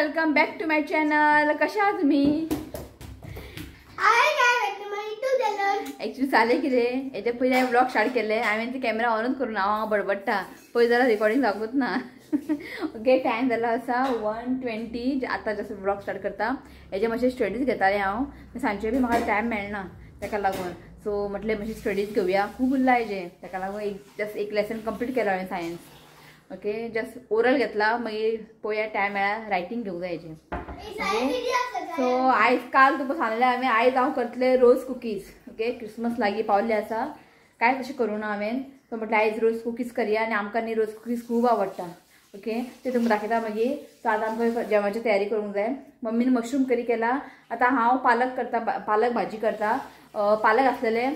Welcome back to my channel. कशा आहात तुम्ही? एक्चुअली जालें कितें, हेजे पयलीं हांवें व्लॉग स्टार्ट केले, हांवें ते कॅमेरा ऑनूच करूं ना, हांव बडबडटा पळय जाल्यार रिकॉर्डिंग जावकूच ना. ओके, टायम जालो आसा 1:20. आतां जस्ट व्लॉग स्टार्ट करता. हेजे मातशे स्टडीज घेतालें हांव, सांजचे बी म्हाका टायम मेळना ताका लागून. सो म्हटलें मातशी स्टडीज घेवया, खूब उरला हेजें, ताका लागून एक जस्ट एक लेसन कंप्लीट केलो हांवें सायन्स. ओके, जस्ट ओरल घेतला, मागीर पळोवया टायम मेळ्ळा रायटींग घेवंक जाय हेजें. ओके, सो आयज काल तुमकां सांगलें हांवें, आयज हांव करतलें रोज कुकीज. ओके, क्रिसमस लागीं पावल्ले आसा, कांय तशें करूं ना हांवें. सो म्हटलें आयज रोज कुकीज करया, आनी आमकां न्ही रोज कुकीज खूब आवडटा. ओके, ते तुमकां दाखयता मागीर. सो आतां आमकां जेवणाची तयारी करूंक जाय. मम्मीन मशरूम करी केला, आतां हांव पालक करता, पालक भाजी करता. पालक आसलेले,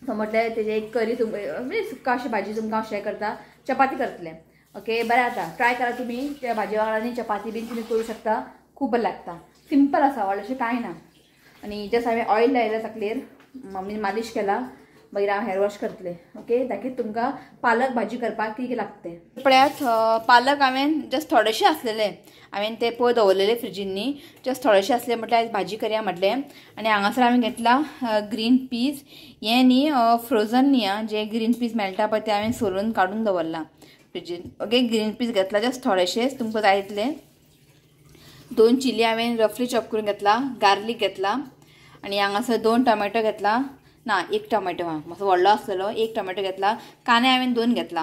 सो म्हटलें तेजे एक करी तुमकां म्हणजे सुक्का अशी भाजी तुमकां हांव शेअर करता. चपाती करतलें. ओके, बरें आतां ट्राय करा तुमी त्या भाजी वांगडा न्ही चपाती बीन तुमी करूं शकता, खूब बरें लागता. सिंपल आसा, व्हडलें कांय ना. आनी जस्ट हांवें ऑयल लायलां तकलेर, मम्मीन मालिश केला, मागीर हांव हेअर वॉश करतलें. ओके, दाखयत तुमकां पालक भाजी करपाक कितें लागता तें. पळयात, पालक हांवें जस्ट थोडेशे आसलेले, हांवें ते पळय दवरलेले फ्रिजीन न्ही, जस्ट थोडेशे आसले म्हटल्यार आयज भाजी करया म्हटलें. आनी हांगासर हांवें घेतला ग्रीन पीस. हें न्ही फ्रोजन न्ही आं, जे ग्रीन पीस मेळटा पळय ते हांवें सोलून काडून दवरलां फ्रिजीन. ओके, ग्रीन पीस घेतला जस्ट थोडेशेच, तुमकां जाय तितले. 2 चिली हांवें रफली चॉप करून घेतला, गार्लीक घेतला, आनी हांगासर 2 टोमॅटो घेतला, ना 1 टोमॅटो आहा, मातसो व्हडलो आसलेलो 1 टोमॅटो घेतला. कांदे हांवें 2 घेतला,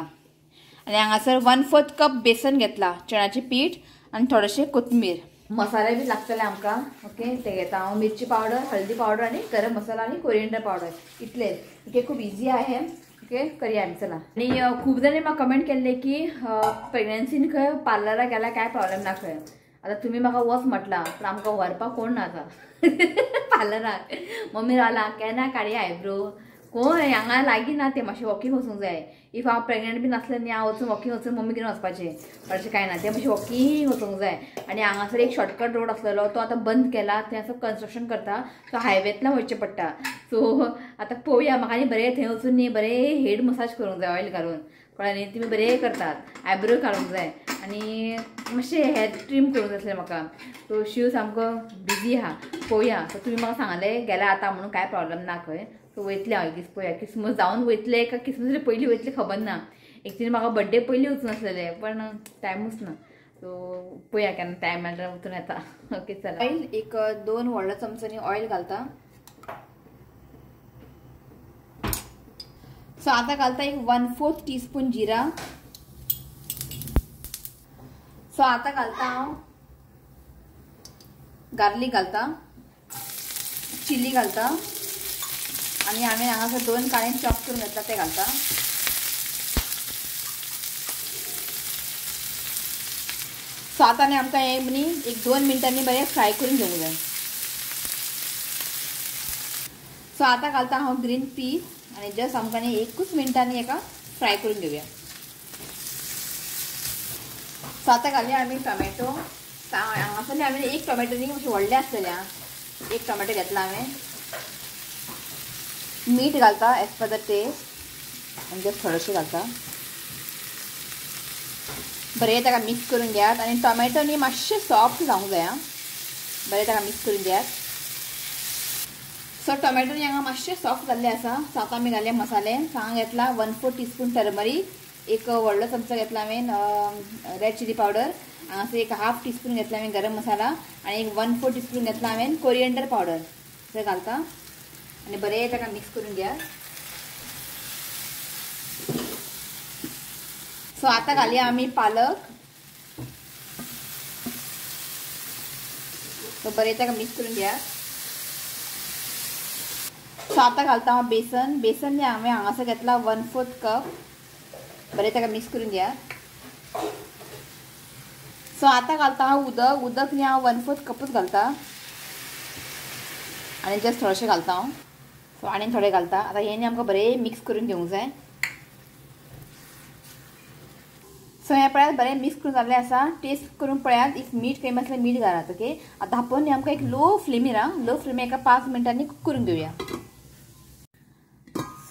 आनी हांगासर 1/4 कप बेसन घेतला, चण्याचें पीठ, आनी थोडेशें कोथमीर. मसाले बी लागतले आमकां. ओके, ते घेता हांव मिरची पावडर, हळदी पावडर, आनी गरम मसाला, आनी कोरिएंडर पावडर, इतलेच. ओके, खूब इजी आहे. ओके, करया आमी, चला. आनी खूब जाणांनी म्हाका कमेंट केल्ले की प्रेग्नन्सीन खंय पार्लराक गेल्यार कांय प्रॉब्लेम ना खंय. आतां तुमी म्हाका वच म्हटलां, पूण आमकां व्हरपाक कोण ना आतां पार्लराक. मम्मी रावला केन्ना काडया आयब्रो, कोण हांगा लागीं ना, तें मातशें वॉकींग वचूंक जाय. If हांव प्रेग्नंट बी नासलें न्ही, हांव वचून वॉकींग वचून मम्मी घेवन वचपाचें, अशें कांय ना, तें मातशें वॉकींग वचूंक जाय. आनी हांगासर एक शॉर्टकट रोड आसलेलो, तो आतां बंद केला, थंय असो कन्स्ट्रक्शन करता, सो हायवेंतल्यान वचचें पडटा. सो आतां पळोवया, म्हाका न्ही बरें थंय वचून न्ही बरें हेड मसाज करूंक जाय, ऑयल घालून, कळ्ळें न्ही, तुमी बरें करतात, आयब्रो काडूंक जाय, आनी मातशें हेअर ट्रीम करूंक जाय आसलें म्हाका. सो शीव सामको बिजी आहा, पळोवया. सो तुमी म्हाका सांगलें गेल्या आतां म्हणून कांय प्रॉब्लेम ना खंय. सो वयतलें हांव एक दीस, पळोवया क्रिसमस जावन वयतलें काय क्रिसमस पयलीं वयतलें खबर ना. एक्चुली म्हाका बड्डे पयलीं वचून आसलेलें, पण टायमूच ना. सो पळोवया केन्ना टायम मेळटा वचून येता. ओके, चला. ऑयल एक 2 व्हडलो चमचो ऑयल घालता. सो आतां घालता एक 1/4 टीस्पून जिरा. सो आतां घालता हांव गार्लीक घालता, चिली घालता, आनी हांवें हांगासर 2 कांदे चॉप करून घेतला ते घालता. सो आतां न्ही आमकां हें न्ही एक 2 मिनटांनी बरें फ्राय करून घेवंक जाय. सो आतां घालता हांव ग्रीन पीस, आनी जस्ट आमकां न्ही 1 मिनटांनी हेका फ्राय करून घेवया. सो आतां घालया आमी टोमॅटो. हांगासर न्ही हांवें 1 टोमॅटो न्ही मातशें व्हडलें आसलेलें आं, 1 टोमॅटो घेतला हांवें. मीठ घालता एज पर the test, आनी जस्ट थोडेशें घालता. बरें ताका मिक्स करून घेयात, आनी टोमॅटो न्ही मातशें सॉफ्ट जावंक जाय आं, बरें ताका मिक्स करून घेयात. सो टोमॅटो न्ही हांगा मातशें सॉफ्ट जाल्ले आसा. सो आतां आमी घालया मसाले. हांगा घेतला 1/4 टीस्पून टर्मरीक, 1 व्हडलो चमचो घेतला हांवें रेड चिली पावडर, हांगासर एक 1/2 टीस्पून घेतला हांवें गरम मसाला, आनी एक 1/4 टीस्पून घेतला हांवें कोरिएंडर पावडर, ते घालता आनी बरें ताका मिक्स करून घ्या. सो आतां घालया आमी पालक. सो बरें ताका मिक्स करून घ्या. सो आतां घालता हांव बेसन. बेसन न्ही हांवें हांगासर घेतला 1/4 कप, बरें ताका मिक्स करून घ्या. सो आतां घालता हांव उदक. उदक न्ही हांव 1/4 कपूच घालता, आनी जस्ट थोडेशें घालता हांव. सो आनी थोडें घालता. आतां हें न्ही आमकां बरें मिक्स करून घेवंक जाय. सो हें पळयात बरें मिक्स करून जाल्लें आसा. टेस्ट करून पळयात, if मीठ कमी आसल्यार मीठ घालात. ओके, आतां आपूण न्ही आमकां एक लो फ्लेमीर आं, लो फ्लेमीर एका 5 मिनटांनी कुक करून घेवया.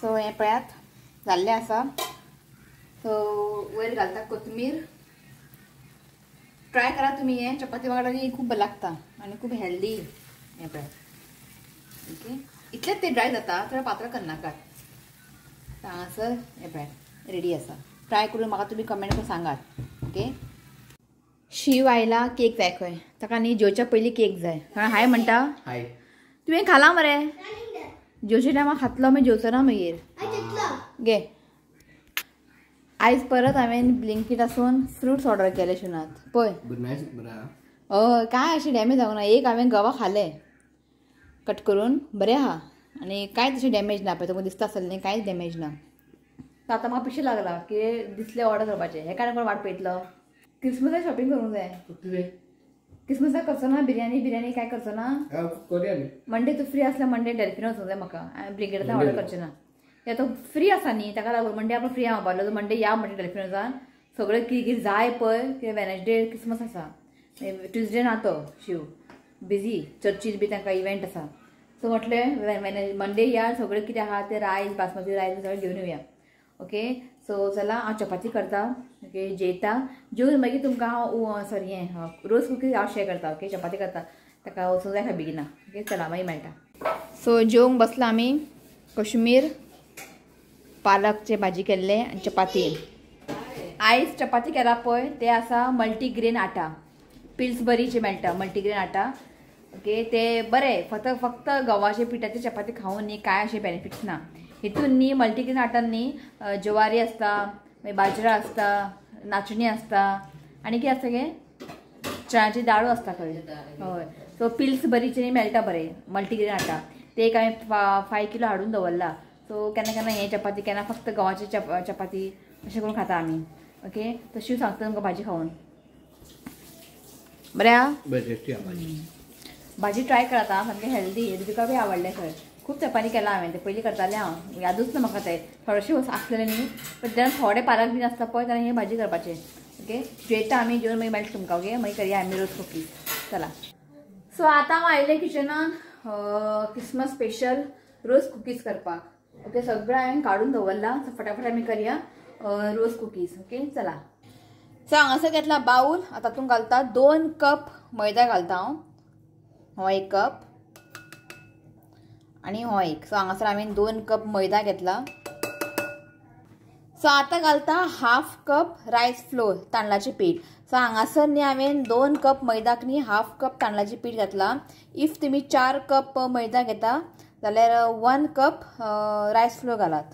सो हें पळयात जाल्लें आसा. सो वयर घालता कोथमीर, ट्राय करा तुमी हें चपाती वांगडा आनी खूब बरें लागता आनी खूब हेल्दी हें पळय. ओके इतलेंच ते ड्राय जाता, चड पातळ करनाकात. हांगासर हें पळय रेडी आसा. ट्राय करून म्हाका तुमी कमेंट करून सांगात. ओके शिव आयला केक जाय खंय, ताका न्ही जेवच्या पयलीं केक जाय. हाय म्हणटा, हाय तुवें खाला मरे जेवच्या टायमार खातलो मागीर जेवचो ना मागीर गे. आयज परत हांवें ब्लिंकीट आसून फ्रुट्स ऑर्डर केले शिवनाथ पळय. हय काय अशें डॅमेज जावंक ना. एक हांवें गवा खाले कट करून, बरें आहा आनी कांयच अशें डॅमेज ना. पळय तुमकां दिसता आसतलें न्ही, कांयच डॅमेज ना. आतां म्हाका पिशें लागला की दिसलें ऑर्डर करपाचें. हें काय कोण वाट पळयतलो. क्रिसमसाक शॉपिंग करूंक जाय. क्रिसमसाक करचो ना बिर्याणी बिर्याणी काय करचो ना. मंडे तूं फ्री आसल्यार मंडे डेल्फिन वचूंक जाय म्हाका. हांवें ब्लिंकीटांतल्यान ऑर्डर करचें ना. या तो फ्री आसा न्ही ताका लागून मंडे आपण फ्री आहा बाबा. मंडे या म्हणटा डेल्फिन वचान सगळें कितें कितें जाय पळय. कितें वेनसडे क्रिसमस आसा, ट्युजडे ना तो शिव बिजी चर्चीर बी तांकां इव्हेंट आसा. सो म्हटलें मंडे या सगळें कितें आहा तें रायस बासमती रायस सगळें घेवन येवया. ओके सो चला हांव चपाती करता. ओके जेयता, जेवन मागीर तुमकां हांव सॉरी हें रोज कुकीज हांव शेअर करता. ओके चपाती करता, ताका वचूंक जाय खंय बेगिना. ओके चला मागीर मेळटा. सो जेवंक बसला आमी. कोशमीर पालकचे भाजी केल्ले आनी चपाती. आयज चपाती केला पळय ते आसा मल्टीग्रेन आटा, पिल्सबरीचे मेळटा मल्टीग्रेन आटा. ओके ते बरें, फक्त फक्त गव्हाच्या पिठाची चपाती खावन न्ही काय अशें बेनिफिट्स ना. हितून न्ही मल्टीग्रेन आटान न्ही ज्वारी आसता, मागीर बाजरा आसता, नाचणी आसता आनी कितें आसता गे चण्याची दाळू आसता खंय. हय सो पिल्सबरीचे न्ही मेळटा बरें मल्टीग्रेन आटा. ते एक हांवें 5 किलो हाडून दवरला. सो केन्ना केन्ना हें चपाती, केन्ना फक्त गव्हाची चपाती अशें करून खाता आमी. ओके तशी सांगता तुमकां भाजी खावन बरें आहा. भाजी ट्राय करात आं, सामकें हेल्दी. तुका बी आवडलें खंय. खूब तेंपांनी केलां हांवें तें, पयलीं करतालें हांव, यादूच ना म्हाका तें. थोडेशें आसलेलें न्ही, पण जेन्ना थोडे पालक बीन आसता पळय तेन्ना हें भाजी करपाचें. ओके जेयता आमी, जेवन मागीर मेळटा तुमकां. ओके मागीर करया आमी रोज कुकीज. चला सो आतां हांव आयलें किचनान क्रिसमस स्पेशल रोज कुकीज करपाक. ओके सगळें हांवें काडून दवरलां. सो फटाफट आमी करया रोज कुकीज. ओके चला. सो हांगासर घेतला बाउल. आतां तातूंत घालता 2 कप मैदा घालता हांव. हो 1 कप आनी हो 1. सो हांगासर हांवें 2 कप मैदा घेतला. सो आतां घालता 1/2 कप रायस फ्लोर तांदळाचें पीठ. सो हांगासर न्ही हांवें 2 कप मैदाक न्ही 1/2 कप तांदळाचें पीठ घातलां. If तुमी 4 कप मैदा घेता जाल्यार 1 कप रायस फ्लोर घालात.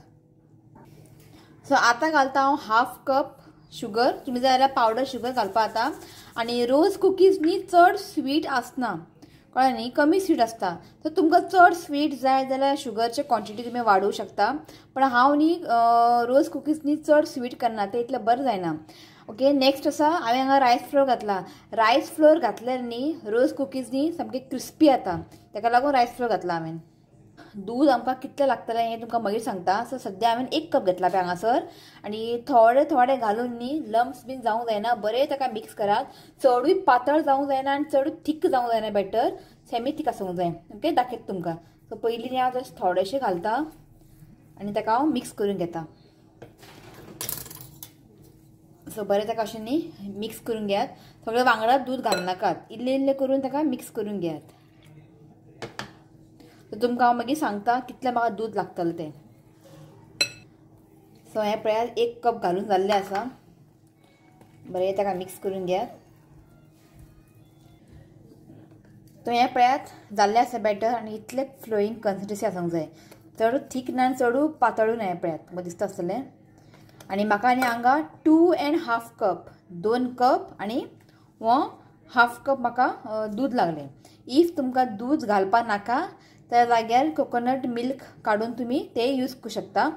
सो आतां घालता हांव 1/2 कप शुगर. तुमी जाय जाल्यार पावडर शुगर घालपा जाता. आनी रोज कुकीज न्ही चड स्वीट आसना, कळ्ळें न्ही, कमी स्वीट आसता. तर तुमकां चड स्वीट जाय जाल्यार शुगरचे क्वॉन्टिटी तुमी वाडोवंक शकता. पण हांव न्ही रोज कुकीज न्ही चड स्वीट करना, ते इतलें बरें जायना. ओके नेक्स्ट आसा हांवें हांगा रायस फ्लोर घातला. रायस फ्लोर घातल्यार न्ही रोज कुकीज न्ही सामके क्रिस्पी जाता, ताका लागून रायस फ्लोर घातला हांवें. दूद आमकां कितलें लागतलें हें तुमकां मागीर सांगता. सो सद्या हांवें 1 कप घेतला पळय हांगासर. आनी थोडे थोडे घालून न्ही लम्स बीन जावंक जायना, बरें ताका मिक्स करात. चडूय पातळ जावंक जायना आनी चडूय थीक जावंक जायना, बेटर सेमी थीक आसूंक जाय. ओके दाखयता तुमकां. सो पयलीं न्ही हांव जस्ट थोडेशें घालता आनी ताका हांव मिक्स करून घेता. सो बरें ताका अशें न्ही मिक्स करून घेयात. सगळें वांगडा दूद घालनाकात, इल्लें इल्लें करून ताका मिक्स करून घेयात. तुमकां हांव मागीर सांगता कितलें म्हाका दूद लागतलें तें. सो हें पळयात 1 कप घालून जाल्लें आसा. बरें ताका मिक्स करून घेयात. तो हें पळयात जाल्लें आसा बॅटर आनी इतलें फ्लोईंग कन्सिस्टन्सी आसूंक जाय, चड थीक ना आनी चडूय पातळूय ना. हें पळयात तुमकां दिसता आसतलें. आनी म्हाका आनी हांगा 2.5 कप, 2 कप आनी हो 1/2 कप म्हाका दूद लागलें. If तुमकां दूद घालपा नाका त्या जाग्यार कोकोनट मिल्क काडून तुमी ते यूज करूं शकता.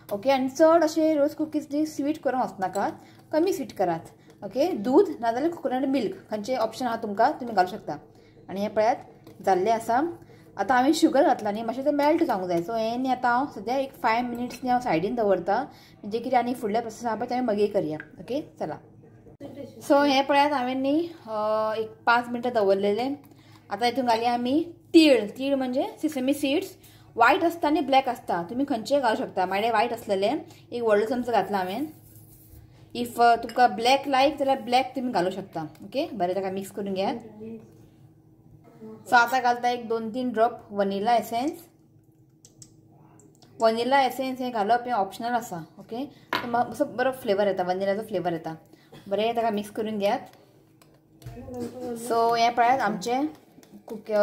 ओके आनी चड अशें रोज कुकीज न्ही स्वीट करूंक वचनाकात, कमी स्वीट करात. ओके दूद नाजाल्यार कोकोनट मिल्क खंयचें ऑप्शन आहा तुमकां, तुमी घालूं शकता. आनी हें पळयात जाल्लें आसा. आतां हांवें शुगर घातला न्ही, मातशें तें मेल्ट जावंक जाय. सो हें न्ही आतां हांव सद्या एक 5 मिनिट्स न्ही हांव सायडीन दवरता, म्हणजे कितें आनी फुडल्या प्रोसेस आहा पळय तें मागीर करया. ओके चला. सो हें पळयात हांवें न्ही एक 5 मिनटां दवरलेलें. आतां हितून घालया आमी तीळ. तीळ म्हणजे सिसमी सीड्स, वायट आसता आनी ब्लॅक आसता, तुमी खंयचेय घालूं शकता. म्हाजे वायट आसलेले एक व्हडलो चमचो घातला हांवें. If तुमकां ब्लॅक लायक जाल्यार ब्लॅक तुमी घालूं शकता. ओके बरें ताका मिक्स करून घेयात. सो आतां घालता एक 2-3 drop vanilla essence. Vanilla essence हें घालप हें ऑप्शनल आसा. ओके मातसो बरो फ्लेवर येता, वनिलाचो फ्लेवर येता. बरें ताका मिक्स करून घेयात. सो हें पळयात आमचें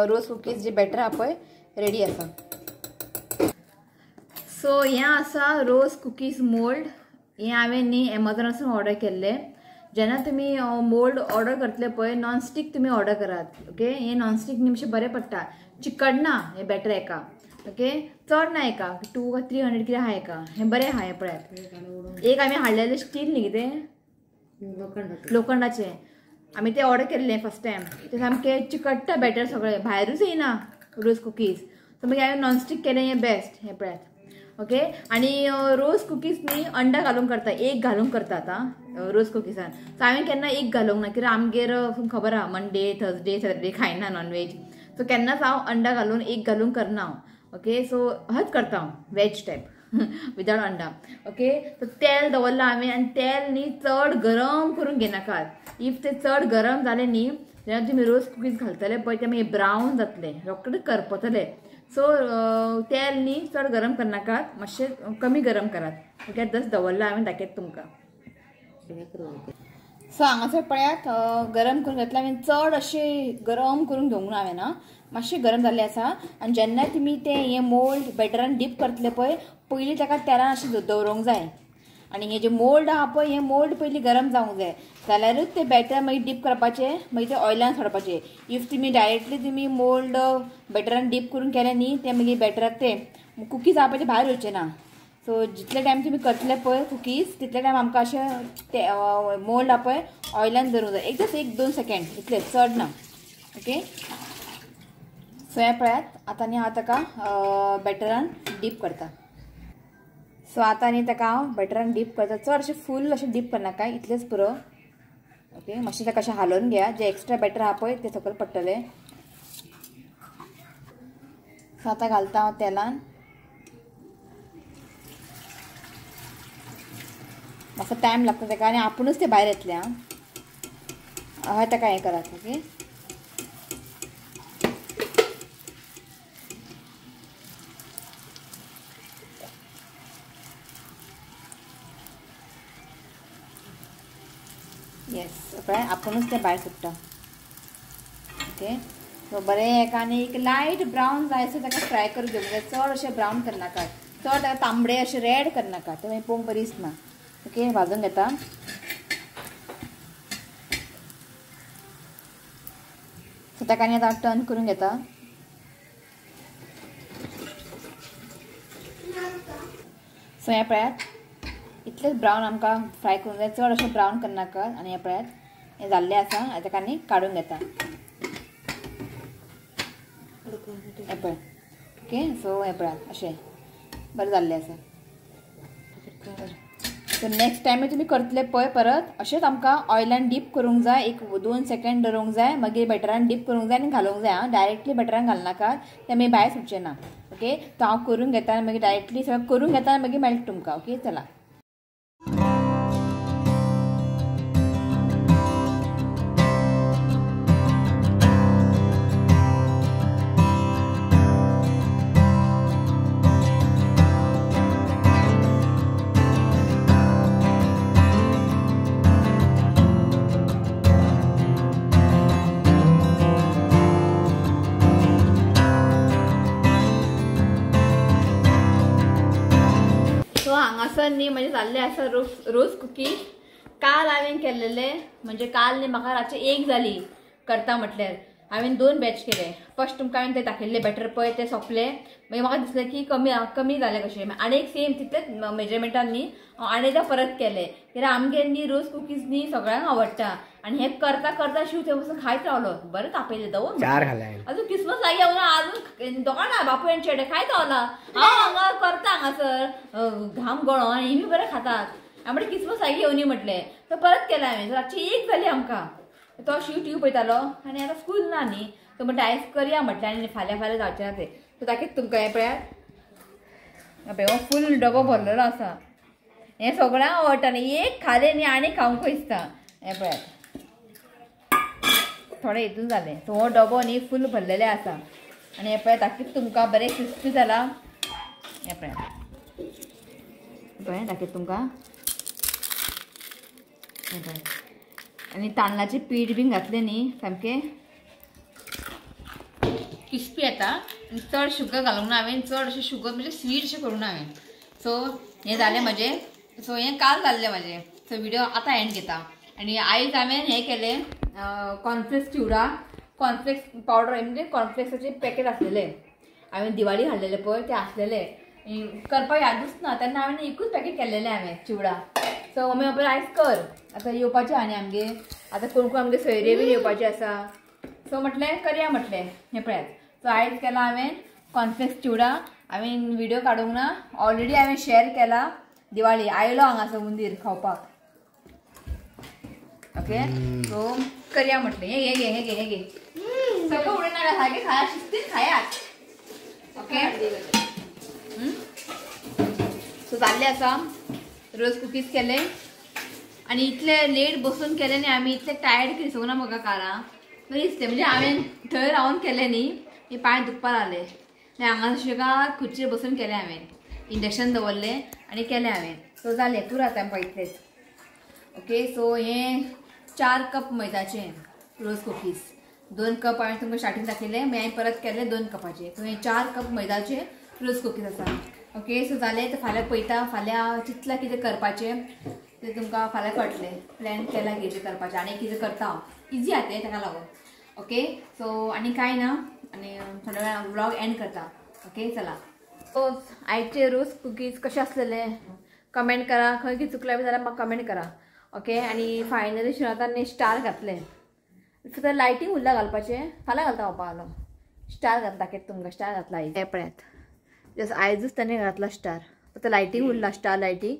रोज कुकीज जे बॅटर आहा पळय रेडी आसा. सो हें आसा रोज कुकीज मोल्ड. हें हांवें न्ही एमेझॉनासून ऑर्डर केल्लें. जेन्ना तुमी मोल्ड ऑर्डर करतले पळय नॉनस्टीक तुमी ऑर्डर करात. ओके हें नॉनस्टीक न्ही मातशें बरें पडटा, चिकटना हें बॅटर एका. ओके चड ना एका 200 का 300 कितें आहा एका. हें बरें आहा. हें पळयात एक आमी हाडलेलें स्टील न्ही कितें लोखंडाचें आमी तें ऑर्डर केल्लें फर्स्ट टायम. तें सामकें चिकट्टा बॅटर सगळें भायरूच येयना रोज कुकीज. सो मागीर हांवें नॉनस्टीक केलें हें बेस्ट. हें पळयात. ओके आनी रोज कुकीज न्ही अंडा घालून करता, एग घालून करतात आं रोज कुकीजान. सो हांवें केन्ना एग घालूंक ना कित्याक आमगेर खबर आहा मंडे थर्सडे सॅटरडे खायना नॉनवेज. सो केन्नाच हांव अंडा घालून एग घालून करना हांव. ओके सो हच करता हांव वॅज टायप विदाउट अंडा. ओके सो तेल दवरलां हांवें आनी तेल न्ही चड गरम करून घेनाकात. If तें चड गरम जालें न्ही जेन्ना तुमी रोज कुकीज घालतले पळय ते मागीर ब्रावन जातले, रोखडें करपतले. सो तेल न्ही चड गरम करनाकात, मातशें कमी गरम करात. ओके जस्ट दवरलां हांवें दाखयता तुमकां. सो हांगासर पळयात गरम करून घेतलें हांवें, चड अशें गरम करून घेवंक ना हांवें. आं मातशें गरम जाल्लें आसा. आनी जेन्ना तुमी तें हें मोल्ड बॅटरान डीप करतले पळय पयलीं ताका तेलान अशें दवरूंक जाय. आनी हें जें मोल्ड आहा पळय हें मोल्ड पयलीं गरम जावंक जाय, जाल्यारूच तें बॅटर मागीर डीप करपाचें, मागीर तें ऑयलान सोडपाचें. If तुमी डायरेक्टली तुमी मोल्ड बॅटरान डीप करून केलें न्ही तें मागीर बॅटराक तें कुकीज आहा पळय तें भायर येवचें ना. सो जितले टायम तुमी करतले पळय कुकीज तितले टायम आमकां अशें ते मोल्ड आहा पळय ऑयलान दवरूंक जाय, एक जस्ट 1-2 सेकेंड इतलें, चड ना. ओके सो हें पळयात आतां न्ही हांव ताका बॅटरान डीप करता. सो आतां न्ही ताका हांव बॅटरान डीप करता. चड अशें फूल अशें डीप करनाका, इतलेंच पुरो. ओके मातशें ताका अशें हालोवन घेया, जें एक्स्ट्रा बॅटर आहा पळय तें सकयल पडटलें. सो आतां घालता हांव तेलान. मातसो टायम लागता ताका आनी आपुणूच तें भायर येतलें. आं हय ताका हें करात. ओके येस पळय आपुणूच तें भायर सुट्टा. ओके सो बरें एका आनी एक लायट ब्रावन जाय सो ताका फ्राय करून घेवंक जाय, चड अशें ब्रावन करनाका, चड ताका तांबडे अशें रेड करनाका, तें मागीर पळोवंक बरी दिसना. ओके भाजून घेता. सो ताका आनी आतां टर्न करून घेता. सो हें पळयात इतलेंच ब्रावन आमकां फ्राय करूंक जाय, चड अशें ब्रावन करनाका. आनी हें पळयात हें जाल्लें आसा, आतां ताका आनी काडून घेता. हें पळय ओके सो हें पळयात अशें बरें जाल्लें आसा. सो नेक्स्ट टायम तुमी करतले पळय परत अशेंच आमकां ऑयलान डीप करूंक जाय, 1-2 सेकेंड दवरूंक जाय, मागीर बॅटरान डीप करूंक जाय आनी घालूंक जाय. आं डायरेक्टली बॅटरान घालनाकात, तें मागीर भायर सुटचें ना. ओके तो हांव करून घेता आनी मागीर डायरेक्टली सगळें करून घेता आनी मागीर मेळटा तुमकां. ओके चला. हांगासर न्ही म्हणजे जाल्ले आसा रोज कुकीज. काल हांवें केल्लेले, म्हणजे काल न्ही म्हाका रातचे 1 जाली करता म्हटल्यार हांवें 2 बॅच केले. फर्स्ट तुमकां हांवें ते दाखयल्ले बॅटर पळय ते सोंपले, मागीर म्हाका दिसलें की कमी कमी जालें कशें, आनी एक सेम तितलेच मेजरमेंटान न्ही हांव आनी एकदां परत केलें. कित्याक आमगेर न्ही रोज कुकीज न्ही सगळ्यांक आवडटा आनी हें करता करता शिव थंय बसून खायत रावलो. बरें तापयलें दवर अजून क्रिसमस लागीं येवना, अजून दोगां बापूय आनी चेडे खायत रावला. हांव हांगा करता हांगासर घाम गळो आनी हेमी बरें खातात. हांवें म्हणलें क्रिसमस लागीं येवनी म्हटलें, तो परत केलें हांवें. रातची 1 जाली आमकां. तो शिव टीव्ही पळयतालो आनी आतां स्कूल ना न्ही, तो म्हणटा आयज करया म्हटलें आनी फाल्यां फाल्यां जावचें ना तें. सो दाखयता तुमकां हें पळयात, हो फूल डबो भरलेलो आसा. हें सगळ्यांक आवडटा न्ही, एक खालें न्ही आनी खावंक दिसता. हें पळयात थोडे हितून जालें. सो हो डबो न्ही फूल भरलेले आसा. आनी हें पळयात दाखयता तुमकां बरें क्रिस्पी जाला. हें पळयात पळय दाखयता तुमकां. हें पळयात आनी तांदळाचें पीठ बीन घातलें न्ही सामकें क्रिस्पी येता. आनी चड शुगर घालूंक ना हांवें, चड अशें शुगर म्हणजे स्वीट अशें करूंक ना हांवें. सो हें जालें म्हजें. सो हें काल जाल्लें म्हजें. सो व्हिडिओ आतां एंड घेता. आनी आयज हांवें हें केलें कॉर्नफ्लेक्स चिवडा, कॉर्नफ्लेक्स पावडर म्हणजे कॉर्नफ्लेक्साचे पॅकेट आसलेले हांवें दिवाळी हाडलेले पळय ते आसलेले, करपाक यादूच ना तेन्ना हांवें एकूच पॅकेट केल्लेलें हांवें चिवडा. सो मम्मी आपल्याला आयज कर, आतां येवपाचें आनी आमगे आतां कोण कोण आमगे सोयरे बीन येवपाचे आसा. सो म्हटलें करया म्हटलें. हें पळयात. सो आयज केला हांवें कॉर्नफ्लेक्स चिवडा. हांवें व्हिडिओ काडूंक ना, ऑलरेडी हांवें शेअर केला. दिवाळी आयलो हांगासर उंदीर खावपाक. ओके सो करया म्हटलें. हे घे हे घे हे घे सगळं उडयनाका, सारकें खाया, शिस्तीन खायात. ओके सो जाल्लें आसा रोज कुकीज केले. आनी इतले लेट बसून केले न्ही आमी, इतले टायर्ड कितें दिसूंक ना म्हाका कारां बरें दिसलें. म्हणजे हांवें थंय रावन केलें न्ही, पांय दुखपाक लागले. आनी हांगा सुशेगाद खुर्चेर बसून केलें हांवें, इंडक्शन दवरलें आनी केलें हांवें. सो जालें पुरो आतां आमकां इतलेंच. ओके सो हें 4 कप मैदाचें रोज कुकीज, 2 कप हांवें तुमकां स्टार्टींग दाखयलें, मागीर हांवें परत केलें 2 कपाचें. सो हें 4 कप मैदाचें रोज कुकीज आसा. ओके सो जालें. तर फाल्यां पळयता, फाल्यां चिंतलां कितें करपाचें तें तुमकां फाल्यां कळटलें. प्लॅन केला कितें करपाचें आनी कितें करता हांव, इजी आहा तें ताका लागून. ओके सो आनी कांय ना, आनी थोड्या वेळान व्लॉग एंड करता. ओके चला. सो आयचे रोज कुकीज कशें आसलेले कमेंट करा, खंय कितें चुकलां बी जाल्यार म्हाका कमेंट करा. ओके आनी फायनली शिरातांनी स्टार घातले, फक्त लायटींग उरला घालपाचें, फाल्यां घालता हांव पावलो. स्टार घातला दाखयता तुमकां, स्टार घातला आयज. हें पळयात जस्ट आयजूच ताणें घातला स्टार, फक्त लायटींग उरला, स्टार लायटींग.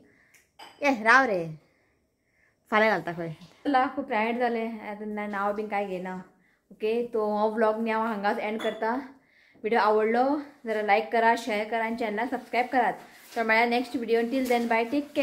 ए राव रे, फाल्यां घालता खंय. चला खूब टायर्ड जालें, आतां नांव बीन कांय घेयना. ओके तो हो व्लॉग न्ही हांव हांगाच एंड करता. व्हिडिओ आवडलो जाल्यार लायक करा, शेअर करा आनी चॅनलाक सबस्क्रायब करात. तर मेळ्ळ्या next video. Till then bye, take care.